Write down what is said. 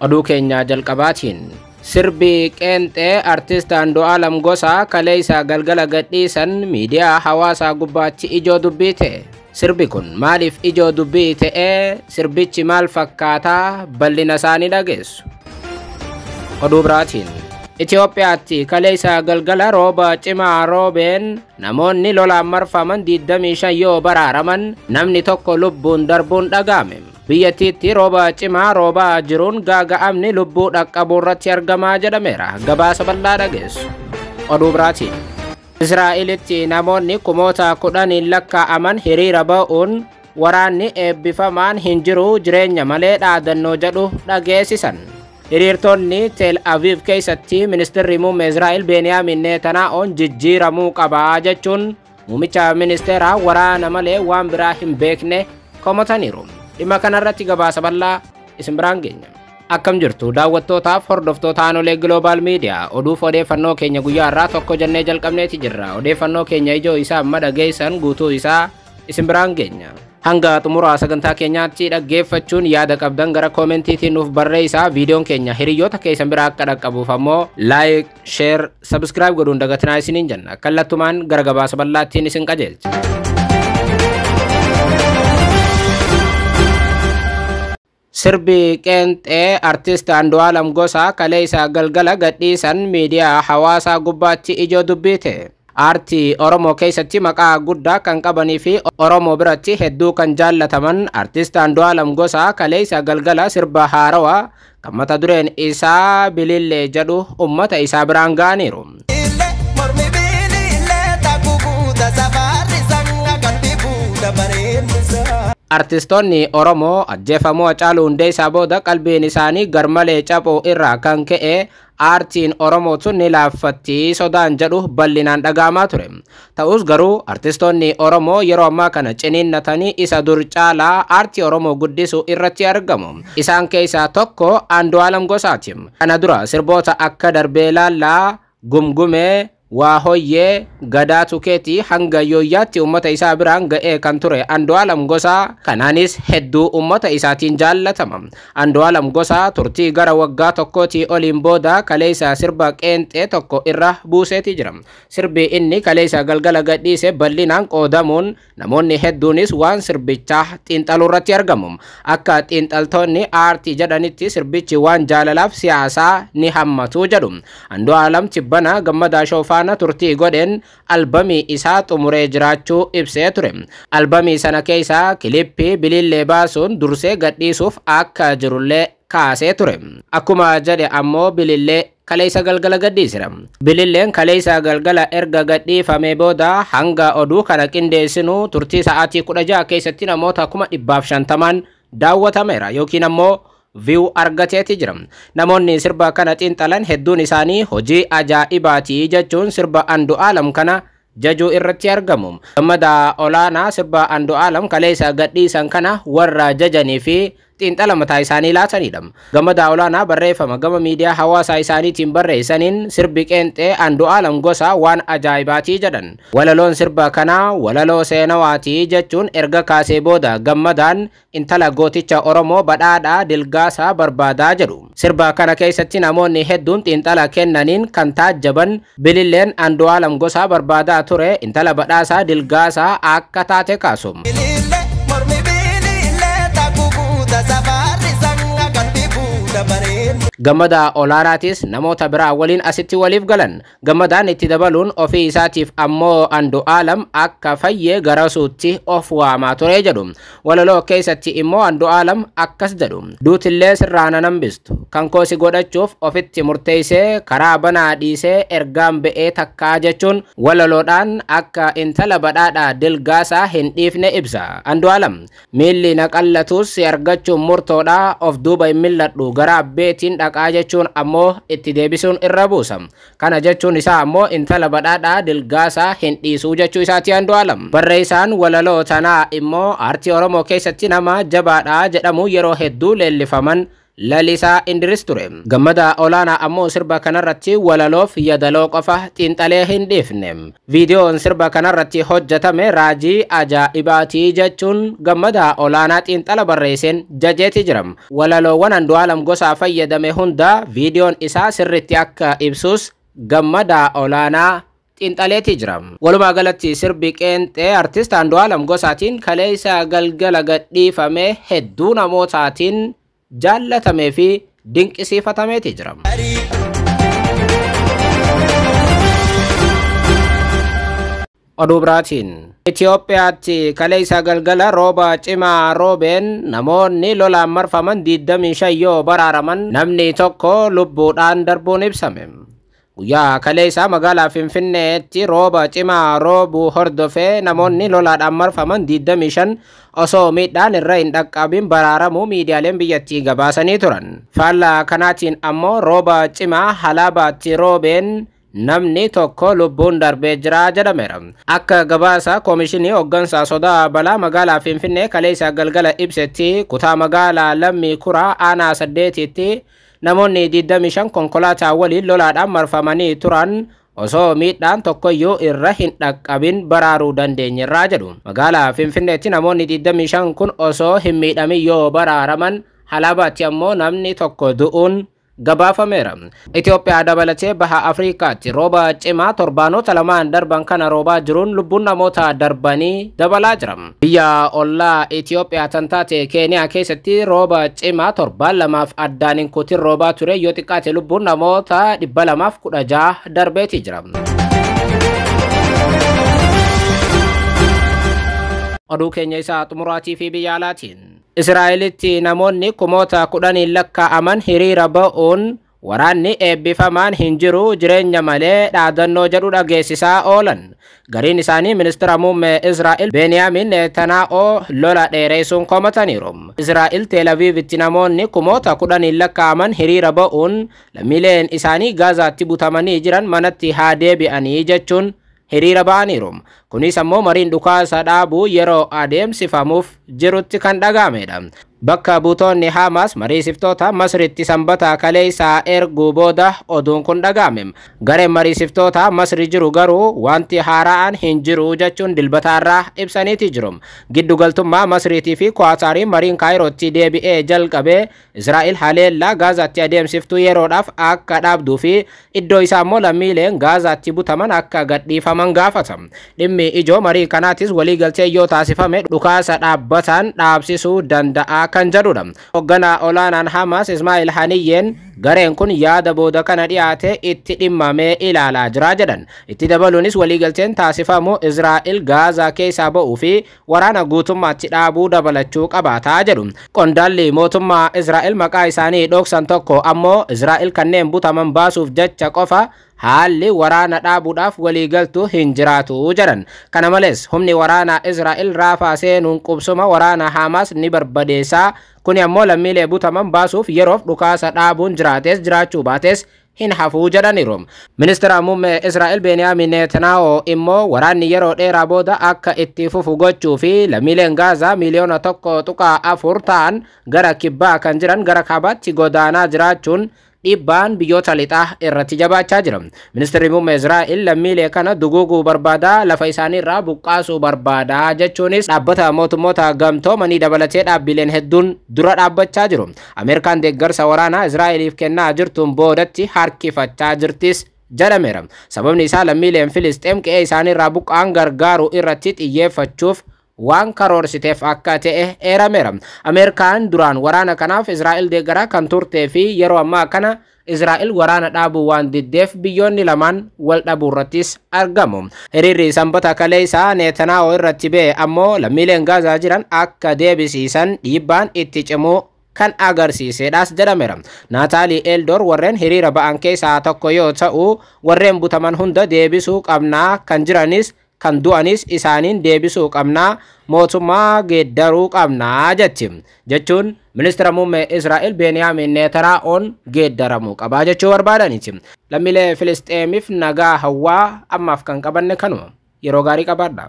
Oduu keenya jalqabaatiin sirbi qeenxee artist Andu'aalam Gosaa kaleessa galgala gadhiisan miidiyaa hawaasaa gubbaatti ijoo dubbii ta'e. Sirbi kun maaliif ijoo dubbii ta'ee? Sirbichi maal fakkaataa? Bal'ina isaanii dhageessu. Oduu biraatiin Itoophiyaatti kaleessa galgala rooba cimaa roobeen namoonni lolaan marfaman 25 yoo baraaraman namni tokko lubbuun darbuun dhaga'ame. Biyyattiitti rooba cimaa roobaa jiruun gaaga'amni lubbuu dhaqqabuu irratti argamaa jedhameera. Gabaasa bal'aa dhageessu. Oduu biraatiin Israa'elitti namoonni kumoota 10 lakkaa'aman hiriira ba'uun waraanni eebbifamaan hin jiru jireenya malee dhaadannoo jedhu dhageessisan. Hiriirtonni Tel Aviv keessatti ministeerri muummee Israa'el Beniyaamin Netanyaa'oon jijjiiramuu qabaa jechuun muummicha ministeeraa waraana malee waan biraa hin beekne komataniiru. Dhimma kanarratti gabaasa bal'aa isin biraan geenya. Akkam jirtu daawwattootaaf hordoftoota Aanolee Global Media, oduuf odeeffannoo keenya guyyaa irraa tokko jennee jalqabneeti jirra. Odeeffannoo keenya ijoo isaa amma dhageessan guutuu isaa isin biraan geenya. Hanga xumuraa sagantaa keenyaatti dhaggeeffachuun yaada qabdan gara koomentiitiin nuuf barreessaa. Viidiyoon keenya hiriyoota keessan biraa akka dhaqqabuuf ammoo like, share, subscribe godhuun dagatinaa isiniin jenna. Kallattumaan gara gabaasa bal'aattiin isin qajeelcha. Sirbi qeenxee artist Andu'aalam Gosaa kaleessa galgala gadhiisan miidiyaa hawaasaa gubbaatti ijoo dubbii ta'e. Aartii Oromoo keessatti maqaa guddaa kan qabanii fi Oromoo biratti hedduu kan jaallataman artist Andu'aalam Gosaa kaleessa galgala sirba haarawaa kan mata dureen isaa Bilillee jedhu uummata isaa biraan ga'aniiru. Artistoonni Oromoo ajjeefamuu Hacaaluu Hundeessaa booda qalbiin isaanii garmalee caphuu irraa kan ka'e aartiin Oromoo tun ni laaffatti sodaan jedhu bal'inaan dhaga'amaa ture. Ta'us garuu artistoonni Oromoo yeroo ammaa kana ciniinnatanii isa dur caalaa aartii Oromoo guddisuu irratti argamu. Isaan keessaa tokko Andu'aalam Gosaati. Kana dura sirboota akka Darbee Laallaa, Gumgumee, Waa Hoyyee, Gadaa Tukeetii hanga Yooyyaatti uummata isaa biraan ga'ee kan ture Andu'aalam Gosaa kanaanis hedduu uummata isaatiin jaallatama. Andu'aalam Gosaa turtii gara waggaa tokkootii oliin booda kaleessa sirba qeenxee tokko irra buuseeti jira. Sirbi inni kaleessa galgala gadhiise bal'inaan qoodamuun namoonni hedduunis waan sirbichaa xiinxaluu irratti argamu. Akka xiinxaltoonni aartii jedhanitti sirbichi waan jaalalaaf siyaasaa ni hammatu jedhu. Andu'aalam tibbana Gammadaa Shoofaa turtii godheen albamii isaa xumuree jiraachuu ibsee ture. Albamii sana keessaa kilippii Bilillee baasuun dursee gadhiisuuf akka jirullee kaasee ture. Akkuma jedhe ammoo Bilillee kaleessa galgala gadhiisira. Bililleen kaleessa galgala erga gadhiifamee booda hanga oduu kana qindeessinu turtii sa'aatii 16 keessatti namoota 150,000 daawwatameera yookiin ammoo view argateeti jira. Namoonni sirba kana xiinxalan hedduun isaanii hojii ajaa'ibaatii jechuun sirba Andu'aalam kana jajuu irratti argamu. Gammadaa Olaanaa sirba Andu'aalam kaleessa gadhiisan kana warra jajanii fi xiinxala mataa isaanii laatanidha. Gammadaa Olaanaa barreeffama gama miidiyaa hawaasaa isaaniitiin barreessaniin sirbi qeenxee Andu'aalam Gosaa waan ajaa'ibaatii jedhan. Walaloon sirba kanaa walaloo seenawaatii jechuun erga kaasee booda Gammadaan intala gooticha Oromoo Badhaadhaa Dilgaasaa barbaadaa jedhu. Sirba kana keessatti namoonni hedduun xiinxala kennaniin kan taajjaban Bililleen Andu'aalam Gosaa barbaadaa ture intala Badhaasaa Dilgaasaa akka taate kaasu. Gammadaa Olaanaatis namoota biraa waliin asitti waliif galan. Gammadaan itti dabaluun ofii isaatiif ammoo Andu'aalam akka fayyee garasuutti of waamaa ture jedhu. Walaloo keessatti immoo Andu'aalam akkas jedhu. Duutillee sirraa nan hambistu. Kan koosi godhachuuf ofitti murteessee karaa banaa dhiisee ergaan ba'ee takkaa jechuun walaloodhaan akka intala Badhaadhaa Dilgaasaa hin dhiifne ibsa. Andu'aalam miilli na qallatus si argachuun murtoodhaa of duuba hin milladhu gara abbeetiin dhaqaa jechuun ammoo itti deebisuun irra buusa. Kana jechuun isaa ammoo intala Badhaadhaa Dilgaasaa hin dhiisuu jechuu isaati Andu'aalam. Barreessaan walaloo tanaa immoo aartii Oromoo keessatti nama jabaadhaa jedhamu yeroo hedduu leellifaman Lalisaa Indiris ture. Gammadaa Olaanaa ammoo sirba kanarratti walaloof yadaloo qofa xiinxalee hin dhiifne. Viidiyoon sirba kanarratti hojjetame raajii ajaa'ibaatii jechuun Gammadaa Olaanaa xiinxala barreesseen jajeeti jira. Walaloowwan Andu'aalam Gosaa fayyadame hunda viidiyoon isaa sirritti akka ibsus Gammadaa Olaanaa xiinxaleeti jira. Walumaa galatti sirbi qeenxee artist Andu'aalam Gosaatiin kaleessa galgala gadhiifame hedduu namootaatiin jaallatamee fi dinqisiifatameeti jira. Oduu biraatiin Itoophiyaatti kaleessa galgala rooba cimaa roobeen namoonni lolaan marfaman 25 yoo baraaraman namni tokko lubbuudhaan darbuun ibsame. Guyyaa kaleessa magaalaa Finfinneetti rooba cimaa roobuu hordofee namoonni lolaadhaan marfaman 25 osoo miidhaan irra hin dhaqqabin baraaramuu miidiyaaleen biyyattii gabaasanii turan. Faallaa kanaatiin ammoo rooba cimaa Halaabaatti roobeen namni tokko lubbuun darbee jira jedhameera. Akka gabaasa koomishinii hooggansa sodaa balaa magaalaa Finfinnee kaleessa galgala ibsetti kutaa magaalaa Lammii Kuraa aanaa 8tti namoonni 25 konkolaataa waliin lolaadhaan marfamanii turan osoo miidhaan tokkoyyuu irra hin dhaqqabin baraaruu dandeenyerraa jedhu. Magaalaa Finfinneetti namoonni 25 kun osoo hin miidhamin yoo baraaraman Halaabaatti ammoo namni tokko du'uun gabaafameera. Itoophiyaa dabalatee baha Afrikaatti rooba cimaa torbaanota lamaan darban kana roobaa jiruun lubbuun namoota darbanii dabalaa jira. Biyya ollaa Itoophiyaa tan taate Keeniyaa keessatti rooba cimaa torbaan lamaaf addaan hin kutin roobaa ture yoo xiqqaate lubbuun namoota 216 darbeeti jira. Oduu keenya isaa xumuraatii fi biyya alaatiin. Israa'elitti namoonni kumoota 10 lakkaa'aman hiriira ba'uun waraanni eebbifamaan hin jiru jireenya malee dhaadannoo jedhu dhageessisaa oolan. Gariin isaanii ministeera muummee Israa'el Beniyaamin Netanyaa'oo lola dheeressuun komataniiru. Israa'el Tel Aviivitti namoonni kumoota 10 lakkaa'aman hiriira ba'uun lammiileen isaanii Gaazaatti butamanii jiran manatti haa deebi'anii jechuun hiriira ba'aniiru. Kunis ammoo mariin dhukaasa dhaabuu yeroo adeemsifamuuf jirutti kan dhaga'amedha. Bakka buutonni Hamas mariisiftoota Masritti sanbata kaleessaa erguu booda oduun kun dhaga'ame. Gareen mariisiftoota Masri jiru garuu wanti haaraan hin jiru jechuun dilbataarraa ibsaniiti jiru. Giddugaltummaa Masriitii fi Kwaataariin mariin Kaayirootti deebi'ee jalqabee Israa'el haleellaa Gaazaatti adeemsiftuu yeroodhaaf akka dhaabduu fi iddoo isaa immoo lammiileen Gaazaatti butaman akka gadhiifaman gaafata. Dhimmi ijoo marii kanaatis waliigaltee yoo taasifame dhukaasa dhaabbataan dhaabsisuu danda'a kan jedhudha. Hoogganaa olaanaan Hamas Ismaa'il Haniyyeen gareen kun yaada booda kana dhiyaate itti dhimmamee ilaalaa jira jedhan. Itti dabaluunis waliigalteen taasifamu Israa'el Gaazaa keessaa ba'uu fi waraana guutummaatti dhaabuu dabalachuu qabaataa jedhu. Qondaalli mootummaa Israa'el maqaa isaanii dhoksan tokko ammoo Israa'el kanneen butaman baasuuf jecha qofa haalli waraana dhaabuudhaaf waliigaltu hin jiraatu jedhan. Kana malees humni waraanaa Israa'el Raafaa seenuun qubsuma waraana Hamas ni barbadeessaa. Kuni ammoo lammiilee butaman baasuuf yeroof dhukaasa dhaabuun jiraates jiraachuu baates hin hafuu jedhaniiru. Ministeera muummee Israa'el Beniyaamin Netanyaa'oo immoo waraanni yeroo dheeraa booda akka itti fufu gochuu fi lammiileen Gaazaa miliyoona 1.4 ta'an gara kibbaa kan jiran gara kaabaatti godaanaa jiraachuun dhiibbaan biyyoota lixaa irratti jabaachaa jira. Ministeerri muummee Israa'el lammiilee kana duguuguu barbaadaa lafa isaaniirraa buqqaasuu barbaadaa jechuunis dhaabbata mootummoota gamtoomanii dabalatee dhaabbileen hedduun dura dhaabbachaa jiru. Ameerikaan deeggarsa waraanaa Israa'eliif kennaa jirtuun boodatti harkifachaa jirtis jedhameera. Sababni isaa lammiileen Filisxeem qe'ee isaaniirraa buqqa'an gargaaruu irratti xiyyeeffachuuf waan karoorsiteef akka ta'e eerameera. Ameerikaan duraan waraana kanaaf Israa'el deeggaraa kan turtee fi yeroo ammaa kana Israa'el waraana dhaabuu waan diddeef biyyoonni lamaan wal dhabuu irrattis argamu. Hiriirri sanbata kaleessaa Netanyaa'oo irratti ba'e ammoo lammiileen Gaazaa jiran akka deebisiisan dhiibbaan itti cimuu kan agarsiisedhaas jedhameera. Naataalii Eeldoor warreen hiriira ba'an keessaa tokko yoo ta'u warreen butaman hunda deebisuu qabnaa kan jiranis kan du'anis isaaniin deebisuu qabnaa mootummaa geeddaruu qabnaa jetti. Jechuun ministeera muummee Israa'el Beniyaamin Netanyaa'oon geeddaramuu qabaa jechuu barbaadaniiti. Lammiilee Filisxeemiif nagaa hawwaa ammaaf kan qabanne kanuma. Yeroo gaarii qabaadha.